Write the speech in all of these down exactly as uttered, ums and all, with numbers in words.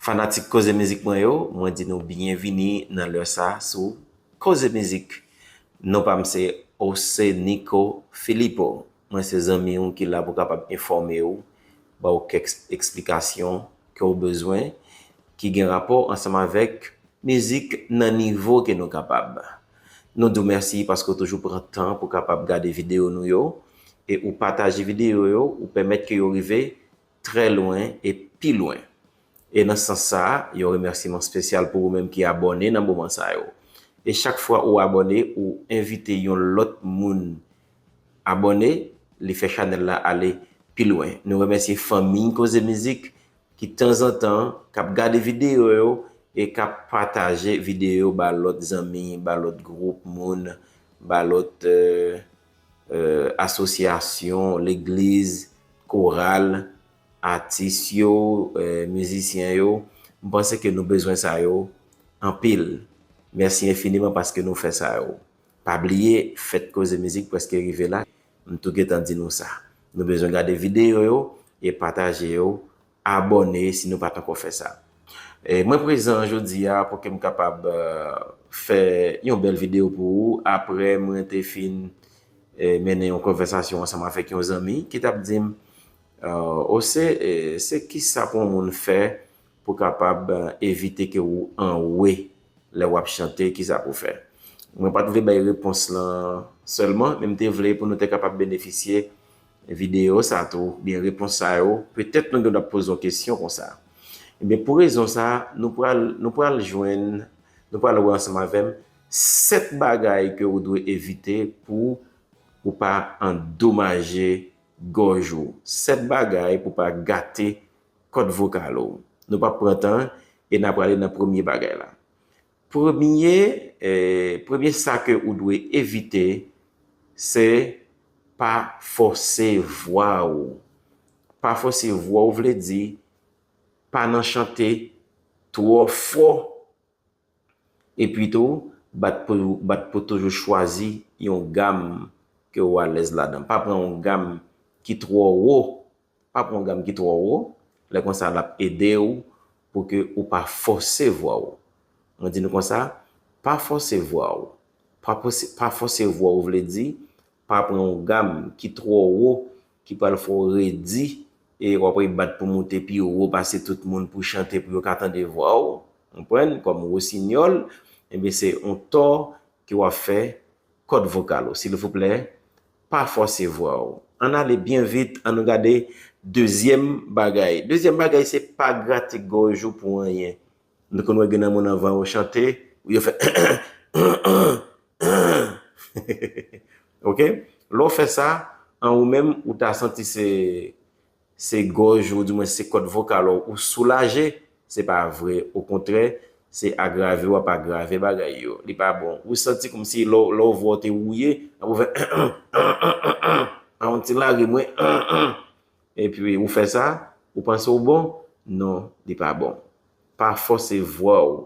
Fanatik Koze Mizik mwen yo, mwen di nou byenvini nan lè sa sou Koze Mizik. Non pa m se Jose Nico Filippo. Mwen se zanmi w ki la pou kapab enfòme w, ba w kèk eksplikasyon ke w bezwen, ki gen rapò ansanm avèk mizik nan nivo ke nou kapab. Nou di w mèsi paske w toujou pran tan pou kapab gade videyo nou yo, e ou pataje videyo yo, ou pèmèt ke yo rive trè lwen e pi lwen. E nan sans sa a, yon remèsiman espesyal pou ou menm ki abòne nan moman sa yo. E chak fwa ou abòne, ou envite yon lòt moun abòne, li fè chanèl la ale pi lwen. Nou remèsye fanmi Koze Mizik ki tanzantan k ap gade videyo yo e k ap pataje videyo ba lòt zanmi, ba lòt gwoup moun, ba lòt, euh, euh, asosyasyon, legliz, koral, atis yo, euh, mizisyen yo. M panse ke nou bezwen sa yo anpil. Mèsi enfiniman paske nou fè sa yo. Pa bliye, fèt Koze Mizik prèske rive la. M tou gentan di nou sa. Nou bezwen gade videyo yo e pataje yo, abòne si nou pa t ankò fè sa. E mwen prezan jodi a pou ke m kapab, euh, fè yon bèl videyo pou ou. Apre mwen te fin, eh, mennen yon konvèsasyon ansanm avèk yon zanmi ki t ap di m, euh, Jose, eh, se kisa pou yon moun fè pou kapab, euh, evite ke ou anwe lè w ap chante, kisa pou fè? Mwen pa t vle bay repons lan sèlman, men m te vle pou nou te kapab benefisye videyo sa tou, oubyen repons sa yo. Petèt nou gen dwa poze yon kesyon konsa. Ebyen, pou rezon sa, nou pral, nou pral jwenn, nou pral wè ansanm avè m sèt bagay ke ou dwe evite pou ou pa andomaje gòj ou. Sèt bagay pou pa gate kòd vokal ou. Nou p ap pran tan e n a prale nan premye bagay la. Premye, eh, premye sa ke ou dwe evite, se pa fòse vwa ou. Pa fòse vwa ou vle di pa nan chante twò fò. Epi tou, bat pou, bat pou toujou chwazi yon gam ke ou alèz ladan. Pa pran yon gam ki twò wo. Pa pran yon gam ki twò wo. Lè konsa, l ap ede w pou ke ou pa fòse vwa w. Mwen di nou konsa, pa fòse vwa w. Pa fòse, pa fòse vwa w vle di, pa pran yon gam ki twò wo, ki pral fè w redi, e w ap bat pou moute pi wo pase tout moun pou chante, pou yo ka tande vwa w. Konprann? Kòm wosinyòl, ebyen, se yon tò ke w ap fè kòd vokal ou. Silvouplè, pa fòse vwa w. Ann ale byen vit, ann nou gade dezyèm bagay. Dezyèm bagay, se pa grate gòj ou pou anyen. Nou konn wè gen nan moun anvan yo chante, yo fè, ok? Lè w fè sa, an ou menm, ou ta santi se, se gòj ou, di mwen se kòd vokal ou, ou soulaje. Se pa vre, okontrè, se agrave w ap agrave bagay yo. Li pa bon. Ou santi kòmsi lè w, lè w vwa w te wouye, ap ou fè, an yon ti lage mwen, epi ou fè sa, ou panse w bon? Non, li pa bon. Pa fòse vwa w.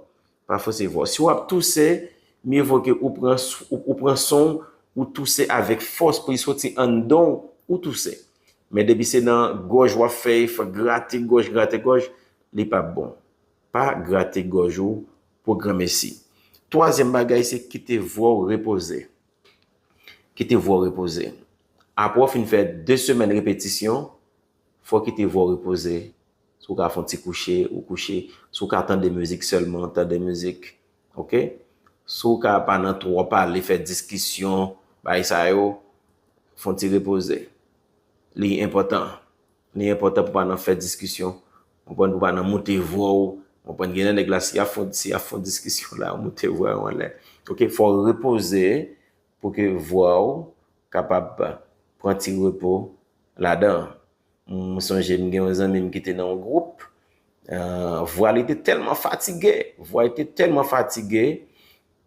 Pa fòse vwa w. Si w ap touse, mye vo ke ou pran, ou, ou pran son w, ou touse avèk fòs pou l soti anndan w, ou touse. Men depi se nan gòj w ap fè efò, grate gòj, grate gòj, li p ap bon. Pa grate gòj ou pou granmesi. Twazyèm bagay, se kite vwa w repoze. Kite vwa w repoze. Apre w fin fè de semèn repetisyon, fò w kite vwa w repoze. Si w ka fè yon ti kouche, ou kouche. Si w ka tande mizik sèlman, tande mizik. Ok? Si w ka pa nan twò pale, fè diskisyon, bagay sa yo, fè yon ti repoze. Li enpòtan. Li enpòtan pou pa nan fè diskisyon. Konprann, pou pa nan moute vwa w. Konprann, gen de nèg la, si y ap fè, si y ap fè diskisyon la, moute vwa yo anlè. Ok, fò w repoze pou ke vwa w kapab pran ti repo ladan. M sonje m gen yon zanmi m ki te nan yon gwoup. Ah, vwa li te tèlman fatige. Vwa li te tèlman fatige,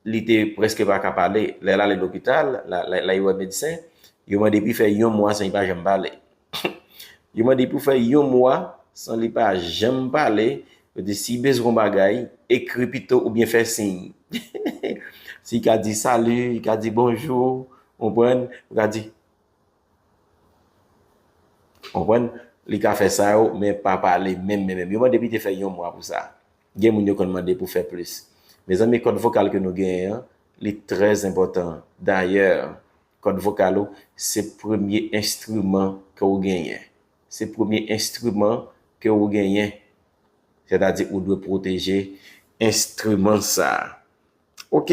li te prèske pa ka pale. Lè l ale lopital, la, la, la li wè medsen, yo mande pou l fè yon mwa san li pa janm pale. Yo mande pou l fè yon mwa san li pa janm pale. Yo di, si l bezwen yon bagay, ekri pito oubyen fè siy. Si l ka di sali, li ka di bonjou, konprann, ou ka di, konprann, li ka fè sa yo, men pa pale menm, menm, menm. Yo mande pou l te fè yon mwa pou sa. Gen moun yo konn mande pou fè plis. Mezanmi, kòd vokal ke nou genyen an, li trè enpòtan. Dayè, kòd vokal ou, se premye enstriman ke w genyen. Se premye enstriman ke w genyen. Sètadi, ou dwe pwoteje enstriman sa a. Ok,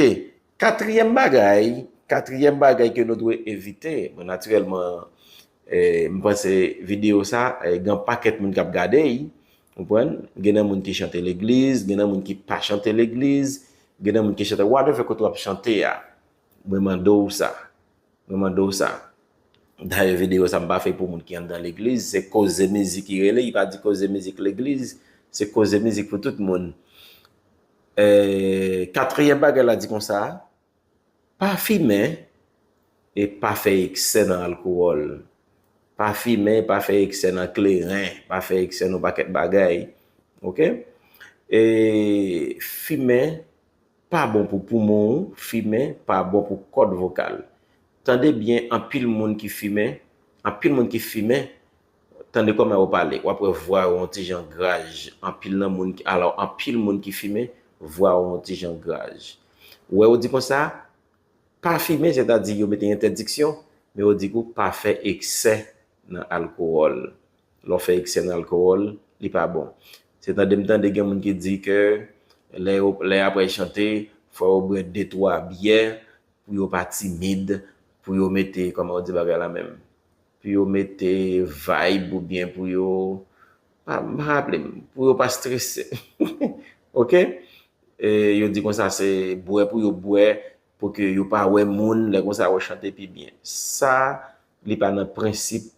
katriyèm bagay, katriyèm bagay ke nou dwe evite, bon, natirèlman, eh, m panse videyo sa, eh, gen pakèt moun k ap gade l, konprann? Gen nan moun ki chante legliz, gen nan moun ki pa chante legliz, gen nan moun ki chante whatever kote w ap chante a. Mwen mande w sa. Mwen mande w sa. Dayè, videyo sa m pa fè pou moun ki anndan legliz, se koze mizik ki rele, li pa di koze mizik legliz, se koze mizik pou tout moun. Eh, katriyèm bagay la di konsa, pa fimen e pa fè eksè nan alkowòl. Pa fimen, pa fè eksè nan kleren, pa fè eksè nan pakèt bagay. Ok? E fimen pa bon pou poumon ou, fimen pa bon pou kòd vokal. Tande byen, anpil moun ki fimen, anpil moun ki fimen, tande kòman yo pale. W ap wè vwa yo yon ti jan graj. Anpil nan moun ki, alò, anpil moun ki fimen, vwa yo yon ti jan graj. Ou wè, yo di konsa, pa fimen, sètadi yo mete entèdiksyon, men yo di kou pa fè eksè nan alkowòl. Lè w fè eksè nan alkowòl, li pa bon. Se tande m tande gen moun ki di ke lè yo, lè y ap chante, fò yo bwè de twa byè pou yo pa timid, pou yo mete, kòman yo di bagay la menm? Pou yo mete vibe oubyen pou yo, pa, m pa raple m, pou yo pa strese. Ok? E yo di konsa se bwè pou yo bwè, pou ke yo pa wè moun, lè konsa yo chante pi byen. Sa, li pa nan prensip,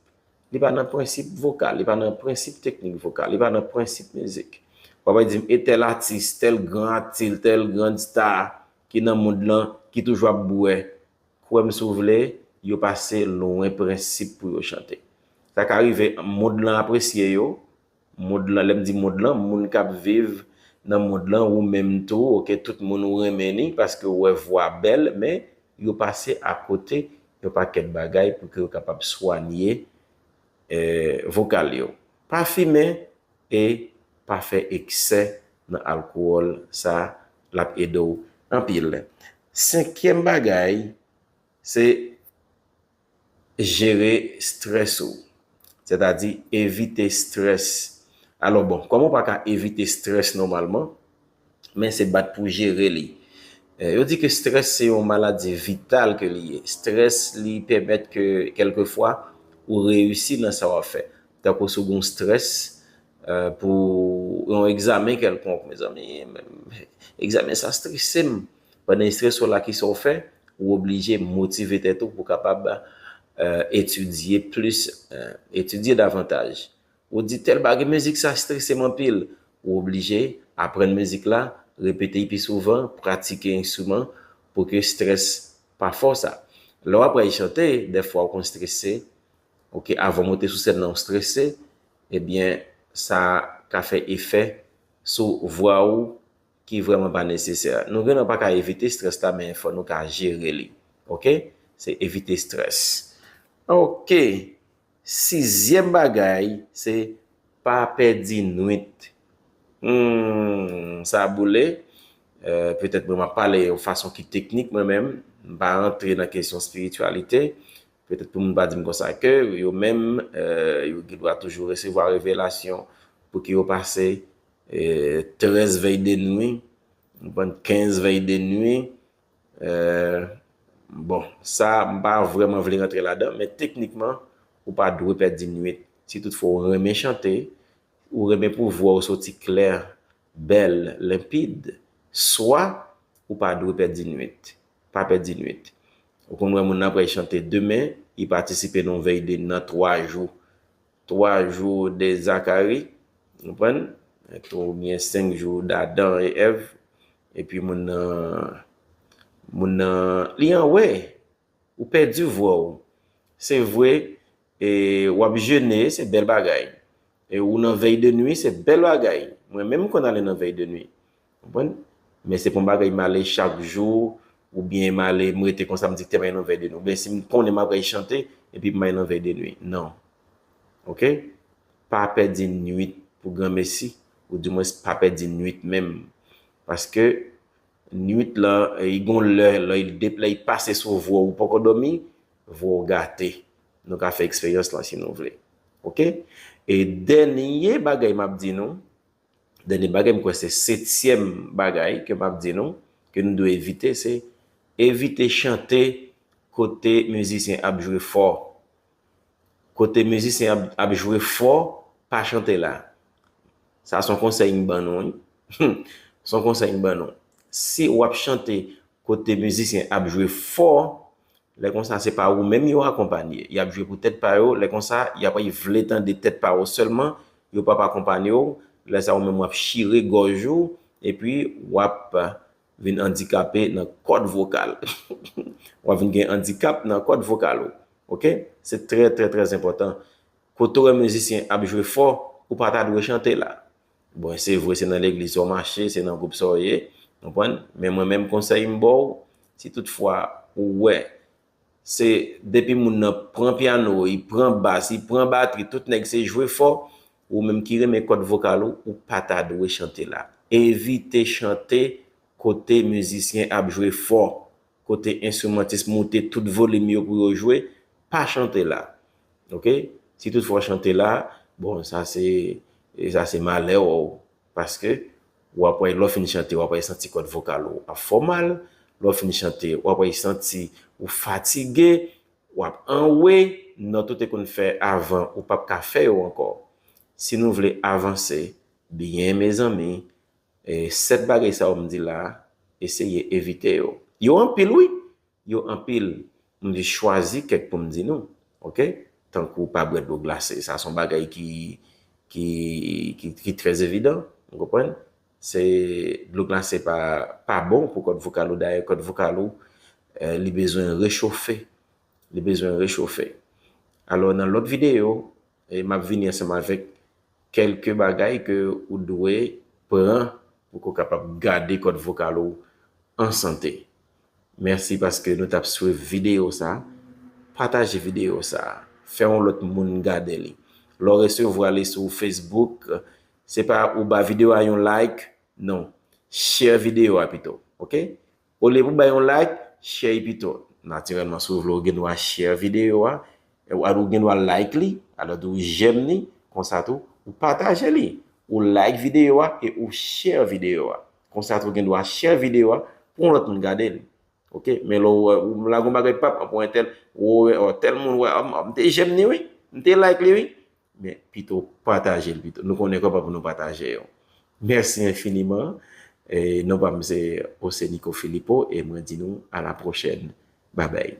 li pa nan prensip vokal, li pa nan prensip teknik vokal, li pa nan prensip mizik. W ap di m, e tèl atis, tèl gran atis, tèl grand star ki nan mond lan, ki toujou ap bwè. Kwè m si w vle, yo pase lwen prensip pou yo chante. Sa ka rive, mond lan apresye yo, mond lan, lè m di mond lan, moun k ap viv nan mond lan, ou menm tou, ok, tout moun ou renmen li, paske ou wè vwa bèl, men yo pase akote yon pakèt bagay pou ke yo kapab swanye, eh, vokal yo. Pa fimen e pa fè eksè nan alkowòl, sa l ap ede w anpil. Senkyèm bagay, se jere strès ou. Sètadi, evite strès. Alò, bon, kòman w pa ka evite strès nòmalman? Men se bat pou jere li. Eh, yo di ke strès se yon maladi vital ke li ye. Strès, li pèmèt ke, kèlkefwa, ou reyisi nan sa w ap fè. Tankou si w gen strès, eh, pou yon egzamen kèlkonk, mezanmi, egzamen sa strese m. Pandan strès ou la, kisa w fè? Ou oblije motive tèt ou pou kapab, eh, etidye plis, eh, etidye davantaj. Ou di tèl bagay, mizik sa strese m anpil. Ou oblije aprann mizik la, repete l pi souvan, pratike enstriman pou ke strès pa fè w sa. Lè w ap chante, dèfwa ou konn strese, ok, avan w monte sou sèn nan ou strese, ebyen, sa ka fè efè sou vwa ou ki vrèman pa nesesè. Nou gen dwa pa ka evite strès la, men fò nou ka jere li. Ok? Se evite strès. Ok. Sizyèm bagay, se pa pèdi nwit. Hmm, sa boule. Euh, petèt mwen m ap pale yon fason ki teknik mwen menm. M pa rantre nan kesyon espirityalite. Petèt pou moun pa di m konsa ke yo menm, euh, yo gen dwa toujou resevwa revelasyon pou ke yo pase, euh, trèz vèy de nwi, ou konprann, kenz vèy de nwi. Euh, bon, sa, m pa vrèman vle rantre ladan, men teknikman, ou pa dwe pèdi nwit. Si toutfwa ou renmen chante, ou renmen pou vwa w soti klè, bèl, lenpid, swa ou pa dwe pèdi nwit. Pa pèdi nwit. Ou konn wè moun nan ap chante demen, li patisipe nan yon vèy de nan twa jou. Twa jou de Zakari, ou konprann? Oubyen senk jou d'Adan e Èv. Epi moun nan, moun nan, li an wè, ou pèdi vwa w. Se vre, e w ap jene, se bèl bagay. E ou nan vèy de nwi, se bèl bagay. Mwen menm, m konn ale nan vèy de nwi. Konprann? Men se pa yon bagay m ale chak jou, oubyen m ale, m rete konsa, m di tèm nan vèy de nwi. Oubyen si m konnen m ap chante, epi m ale nan vèy de nwi. Non. Ok? Pa pèdi nwit pou granmesi. ou dimwens pa pèdi nwit menm. Paske nwit lan, e, li gon lè, lè li dep-, lè li pase sou vwa w, ou poko dòmi, vwa w gate. Nou ka fè eksperyans lan si nou vle. Oke? E dènye bagay m ap di nou, dènye bagay, m kwè se setyèm bagay ke m ap di nou, ke nou dwe evite, se evite chante kote mizisyen ap jwe fò. Kote mizisyen ap, ap jwe fò, pa chante la. Sa se yon konsèy m ban nou, wi. Se yon konsèy m ban nou. Si w ap chante kote mizisyen ap jwe fò, lè konsa se pa ou menm yo akonpanye. Y ap jwe pou tèt pa yo, lè konsa y ap vle tande tèt pa yo sèlman, yo p ap akonpanye w. Lè sa ou menm w ap chire gòj ou, epi w ap vin andikape nan kòd vokal. W ap vin gen andikap nan kòd vokal ou. Oke? Se trè, trè, trè enpòtan. Kote w wè mizisyen ap jwe fò, ou pa ta dwe chante la. Bon, se vre, se nan legliz sa w mache, se nan gwoup sa w ye, konprann? Men mwen menm konsèy m ba w, si toutfwa ou wè, se depi moun nan pran pyano, li pran bas, li pran batri, tout nèg se jwe fò, ou menm ki renmen kòd vokal ou, ou pa ta dwe chante la. Evite chante kote mizisyen ap jwe fò, kote enstrimantis moute tout volim yo pou yo jwe, pa chante la. Oke? Si toutfwa w chante la, bon, sa se, e sa se malè w, paske w ap wè lè w fin chante, w ap wè santi kòd vokal ou ap fè w mal, lè w fin chante, w ap wè santi ou fatige, w ap anwe, nan tout te konn fè avan, ou p ap ka fè yo ankò. Si nou vle avanse byen, mezanmi, e sèt bagay sa yo m di la, eseye evite yo. Yo anpil, wi. Yo anpil. M jis chwazi kèk pou m di nou. Oke? Tankou pa bwè dlo glase. Sa se yon bagay ki, ki, ki, ki trè evidan. Ou konprann? Se dlo glase pa, pa bon pou kòd vokal ou. Dayè, kòd vokal ou, e, li bezwen rechofe. Li bezwen rechofe. Alò, nan lòt videyo, e, m ap vini ansanm avèk kèlke bagay ke ou dwe pran pou ke w kapab gade kòd vokal ou an sante. Mèsi paske nou t ap swiv videyo sa. Pataje videyo sa. Fè yon lòt moun gade li. Lè w resevwa li sou Facebook, se pa ou ba videyo a yon like, non. Share videyo a pito, oke? Olye pou bay yon like, share pito. Natirèlman, si w vle, ou gen dwa share videyo a. Ou gen dwa like li, alò tou ou j'aime li, konsa tou, ou pataje li. Ou like videyo a e ou share videyo a. Konsa tou, ou gen dwa share videyo a pou yon lòt moun gade li. Oke? Men lè w wè, ou la gon bagay pap, pou entèl, ou wè, o, tèl moun wè, m te j'aime li, wi. M te like li, wi. Men pito pataje l pito. Nou konnen kòman pou nou pataje yo. Mèsi enfiniman. E non pa m se José Nico Philippot e mwen di nou a la pwochèn. Babay.